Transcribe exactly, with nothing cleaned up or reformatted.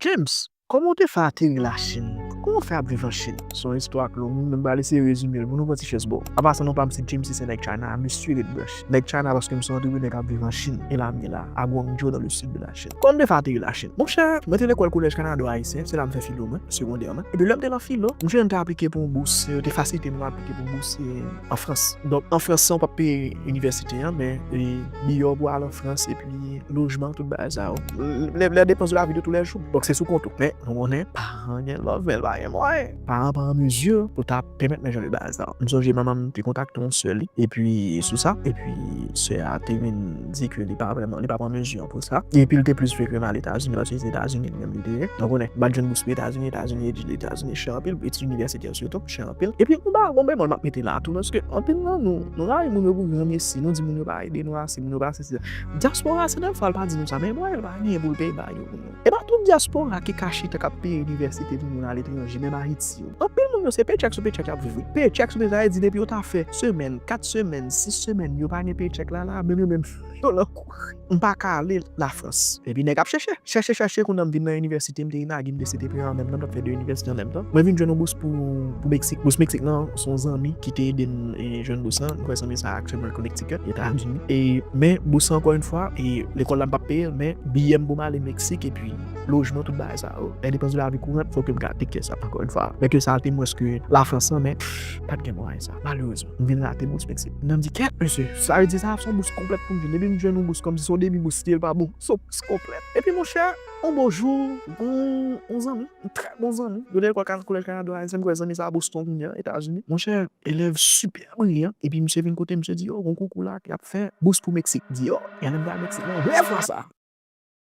James, kòman w te fè ateri Lachin? Kòman w fè ap viv an Chin? Se yon istwa k long, mwen menm pral eseye rezime l pou nou pran ti chèz bò. An pasan, non pa m se James, se nèg China, mesye ret branche. Nèg China paske m se yon antreprenè k ap viv an Chin, e la m ye la, à Guangzhou, dans le sud de la Chine. Kòman m te fè ateri Lachin? Monchè, mwen te lekòl Kolèj Kanado Ayisyen, se la m fè filo mwen, segondè mwen. Epi lè m te nan filo, monchè, m te aplike pou yon bous, yo te fasilite m pou m aplike pou yon bous, e, an Frans. Donk, an Frans, san w p ap peye inivèsite an, men, e, biyè w pou al an Frans, epi lojman, tout bagay sa yo. Lè, lè depans de la vi de tou lè jou. Donk, se sou kont ou. Men, nou konnen, paran gen love, men l pa gen mwayen. Paran pa an mezi pou ta pèmèt men jan de bagay sa yo. M sonje manman m te kontakte yon sè li, epi sou sa, epi sè a te vin di ke li pa vrèman, li pa pran mezi an pou sa. Epi l te plis vle ke m al Etazini, paske se Etazini li menm li te ye. Donk, ou konnen, m pa t jwenn bous pou Etazini, Etazini, etid Etazini chè anpil, etid inivèsitè sitou, chè anpil. Epi, yon bagay, yon bemòl m ap mete la tou, paske anpil nan nou, nou rayi moun yo pou granmesi, nou di moun yo pa ede nou ase, moun yo pa sesi. Dyaspora, se nan fwa l pa di nou sa, men mwen, l pa genyen pou l peye bagay yo pou nou. E pa tout dyaspora ki ka chita k ap peye inivèsite pou moun aletranje, menm Ayiti yo. Anpil moun yo se paycheck sou paycheck y ap viv, wi. Paycheck sou paycheck, sa vle di depi yo ta fè semèn, kat semèn, sis semèn, yo pa gen paycheck la, la, menm yo menm, yo nan kouri. M pa ka ale Lafrans. Epi nèg ap chèche, chèche, chèche, kounye a m vin nan inivèsite, m te Inagin, m te C T P A an menm tan, m t ap fè de inivèsite an menm tan. Mwen vin jwenn yon bous pou, pou Meksik. Bous Meksik lan, se yon zanmi ki te ede m, e, jwenn bous lan. M kwè zanmi sa a aktyèlman Connecticut, Etazini. E, men bous lan, ankò yon fwa, e, lekòl la m p ap peye l, men biyè m pou m ale Meksik, epi lojman, tout bagay sa yo. Lè depans de la vi kourant, fò ke m ka take care sa, ankò yon fwa. Men ke sa te mwens ke Lafrans lan, men, pff, pa t gen mwayen sa, malerezman. M vin rate bous Meksik. Nan m di, kèt, mesye, sa vle di sa, se yon bous konplèt pou m jwenn. Depi m jwenn yon bous kòmsi se yon demi bous li ye, l pa bon. Se yon bous konplèt. Epi, monchè, yon bon jou, yon, yon zanmi, yon trè bon zanmi, yo te lekòl Kolèj Kanado Ayisyen, m kwè zanmi sa a Boston kounye a, Etazini. Monchè, elèv sipè briyan. Epi misye vin kote m, misye di, yo, gon konkou la k ap fè, bous pou Meksik. M di, yo, gen lè m pral Meksik, non, lè fwa sa.